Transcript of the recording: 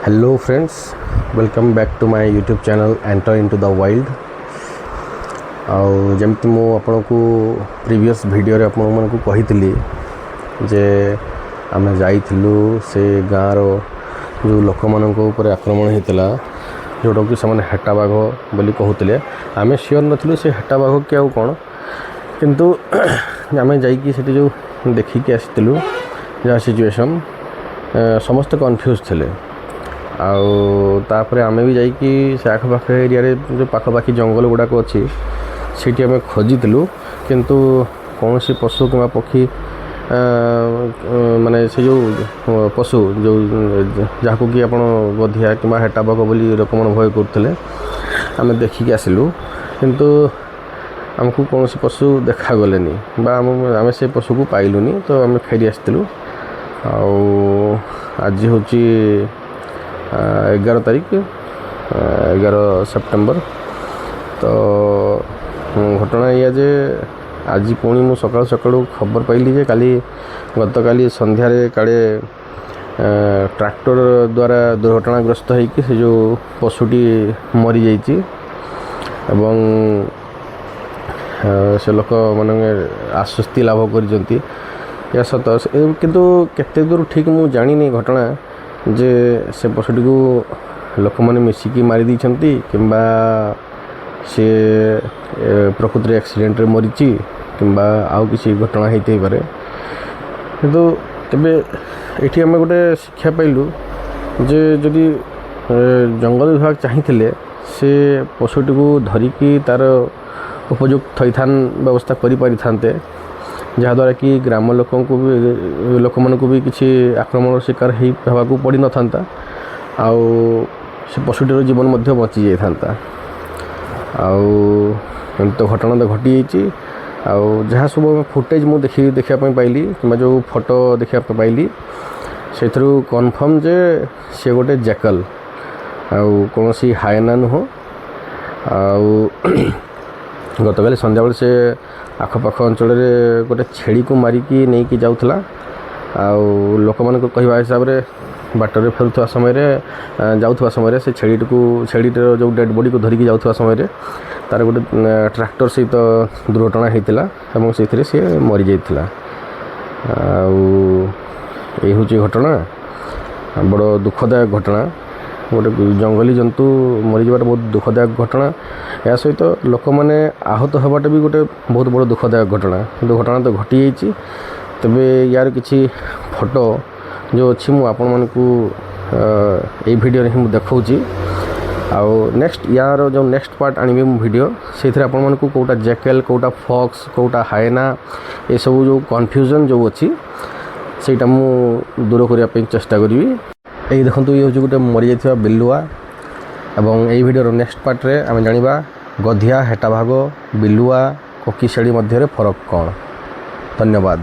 Hello friends, welcome back to my YouTube channel, Enter Into the Wild. ଆଉ ଯେମିତି ମୁଁ ଆପଣଙ୍କୁ ପ୍ରିଭିୟସ୍ ଭିଡ଼ିଓରେ ଆପଣମାନଙ୍କୁ କହିଥିଲି ଯେ ଆମେ ଯାଇଥିଲୁ ସେ ଗାଁର ଯେଉଁ ଲୋକମାନଙ୍କ ଉପରେ ଆକ୍ରମଣ ହେଇଥିଲା, ଯେଉଁଟାକୁ ସେମାନେ ହେଟା ବାଘ ବୋଲି କହୁଥିଲେ। ଆମେ ସିଓର ନଥିଲୁ ସେ ହେଟା ବାଘ କି ଆଉ କ'ଣ। କିନ୍ତୁ ଆମେ ଯାଇକି ସେଠି ଯେଉଁ ଦେଖିକି ଆସିଥିଲୁ, ଯାହା ସିଚୁଏସନ୍, ସମସ୍ତେ କନଫ୍ୟୁଜ୍ ଥିଲେ। ଆଉ ତାପରେ ଆମେ ବି ଯାଇକି ସେ ଆଖପାଖ ଏରିଆରେ ଯେଉଁ ପାଖାପାଖି ଜଙ୍ଗଲ ଗୁଡ଼ାକ ଅଛି, ସେଇଠି ଆମେ ଖୋଜିଥିଲୁ। କିନ୍ତୁ କୌଣସି ପଶୁ କିମ୍ବା ପକ୍ଷୀ, ମାନେ ସେ ଯେଉଁ ପଶୁ ଯେଉଁ ଯାହାକୁ କି ଆପଣ ଗଧିଆ କିମ୍ବା ହେଟା ବାଘ ବୋଲି ଲୋକମାନେ ଭୟ କରୁଥିଲେ, ଆମେ ଦେଖିକି ଆସିଲୁ। କିନ୍ତୁ ଆମକୁ କୌଣସି ପଶୁ ଦେଖାଗଲେନି ବା ଆମେ ସେ ପଶୁକୁ ପାଇଲୁନି। ତ ଆମେ ଫେରି ଆସିଥିଲୁ। ଆଉ ଆଜି ହେଉଛି 11 ତାରିଖ, 11 ସେପ୍ଟେମ୍ବର। ତ ଘଟଣା ଏଇଆ ଯେ ଆଜି ପୁଣି ମୁଁ ସକାଳୁ ସକାଳୁ ଖବର ପାଇଲି ଯେ କାଲି, ଗତକାଲି ସନ୍ଧ୍ୟାରେ କାଳେ ଟ୍ରାକ୍ଟର ଦ୍ୱାରା ଦୁର୍ଘଟଣାଗ୍ରସ୍ତ ହେଇକି ସେ ଯେଉଁ ପଶୁଟି ମରିଯାଇଛି ଏବଂ ସେ ଲୋକମାନେ ଆଶ୍ୱସ୍ତି ଲାଭ କରିଛନ୍ତି। ଏହା ସତ, କିନ୍ତୁ କେତେ ଦୂର ଠିକ୍ ମୁଁ ଜାଣିନି ଘଟଣା ଯେ ସେ ପଶୁଟିକୁ ଲୋକମାନେ ମିଶିକି ମାରି ଦେଇଛନ୍ତି କିମ୍ବା ସିଏ ପ୍ରକୃତିରେ ଆକ୍ସିଡେଣ୍ଟରେ ମରିଛି କିମ୍ବା ଆଉ କିଛି ଘଟଣା ହେଇଥାଇପାରେ। କିନ୍ତୁ ତେବେ ଏଇଠି ଆମେ ଗୋଟେ ଶିକ୍ଷା ପାଇଲୁ ଯେ ଯଦି ଜଙ୍ଗଲ ବିଭାଗ ଚାହିଁଥିଲେ, ସେ ପଶୁଟିକୁ ଧରିକି ତା'ର ଉପଯୁକ୍ତ ଥଇଥାନ ବ୍ୟବସ୍ଥା କରିପାରିଥାନ୍ତେ, ଯାହାଦ୍ୱାରା କି ଗ୍ରାମ ଲୋକଙ୍କୁ ବି, ଲୋକମାନଙ୍କୁ ବି କିଛି ଆକ୍ରମଣର ଶିକାର ହେବାକୁ ପଡ଼ିନଥାନ୍ତା ଆଉ ସେ ପଶୁଟିର ଜୀବନ ମଧ୍ୟ ବଞ୍ଚି ଯାଇଥାନ୍ତା। ଆଉ ଏମିତି ତ ଘଟଣା ତ ଘଟିଯାଇଛି। ଆଉ ଯାହା ସବୁ ଫୁଟେଜ୍ ମୁଁ ଦେଖିବା ପାଇଁ ପାଇଲି କିମ୍ବା ଯେଉଁ ଫଟୋ ଦେଖିବା ପାଇଁ ପାଇଲି, ସେଥିରୁ କନଫର୍ମ ଯେ ସିଏ ଗୋଟେ ଜ୍ୟାକଲ୍ ଆଉ କୌଣସି ହାଏନା ନୁହଁ। ଆଉ ଗତକାଲି ସନ୍ଧ୍ୟାବେଳେ ସେ ଆଖପାଖ ଅଞ୍ଚଳରେ ଗୋଟେ ଛେଳିକୁ ମାରିକି ନେଇକି ଯାଉଥିଲା। ଆଉ ଲୋକମାନଙ୍କ କହିବା ହିସାବରେ ବାଟରେ ଫେରୁଥିବା ସମୟରେ, ଯାଉଥିବା ସମୟରେ, ସେ ଛେଳିଟିର ଯେଉଁ ଡେଡ଼୍ ବଡ଼ିକୁ ଧରିକି ଯାଉଥିବା ସମୟରେ ତା'ର ଗୋଟେ ଟ୍ରାକ୍ଟର ସହିତ ଦୁର୍ଘଟଣା ହେଇଥିଲା ଏବଂ ସେଇଥିରେ ସିଏ ମରିଯାଇଥିଲା। ଆଉ ଏଇ ହେଉଛି ଘଟଣା। ବଡ଼ ଦୁଃଖଦାୟକ ଘଟଣା। ଗୋଟେ ଜଙ୍ଗଲୀ ଜନ୍ତୁ ମରିଯିବାଟା ବହୁତ ଦୁଃଖଦାୟକ ଘଟଣା। ଏହା ସହିତ ଲୋକମାନେ ଆହତ ହେବାଟା ବି ଗୋଟେ ବହୁତ ବଡ଼ ଦୁଃଖଦାୟକ ଘଟଣା। କିନ୍ତୁ ଘଟଣା ତ ଘଟିଯାଇଛି। ତେବେ ୟାର କିଛି ଫଟୋ ଯେଉଁ ଅଛି, ମୁଁ ଆପଣମାନଙ୍କୁ ଏଇ ଭିଡ଼ିଓରେ ହିଁ ମୁଁ ଦେଖାଉଛି। ଆଉ ନେକ୍ସଟ ୟାର ଯେଉଁ ନେକ୍ସଟ ପାର୍ଟ ଆଣିବି ମୁଁ ଭିଡ଼ିଓ, ସେଇଥିରେ ଆପଣମାନଙ୍କୁ କେଉଁଟା ଜ୍ୟାକେଲ୍, କେଉଁଟା ଫକ୍ସ, କେଉଁଟା ହାଏନା, ଏସବୁ ଯେଉଁ କନଫ୍ୟୁଜନ୍ ଯେଉଁ ଅଛି, ସେଇଟା ମୁଁ ଦୂର କରିବା ପାଇଁ ଚେଷ୍ଟା କରିବି। ଏଇ ଦେଖନ୍ତୁ, ଇଏ ହେଉଛି ଗୋଟେ ମରିଯାଇଥିବା ବିଲୁଆ। ଏବଂ ଏଇ ଭିଡ଼ିଓର ନେକ୍ସଟ ପାର୍ଟରେ ଆମେ ଜାଣିବା ଗଧିଆ, ହେଟାବାଘ, ବିଲୁଆ, କୋକିଶେଳି ମଧ୍ୟରେ ଫରକ କ'ଣ। ଧନ୍ୟବାଦ।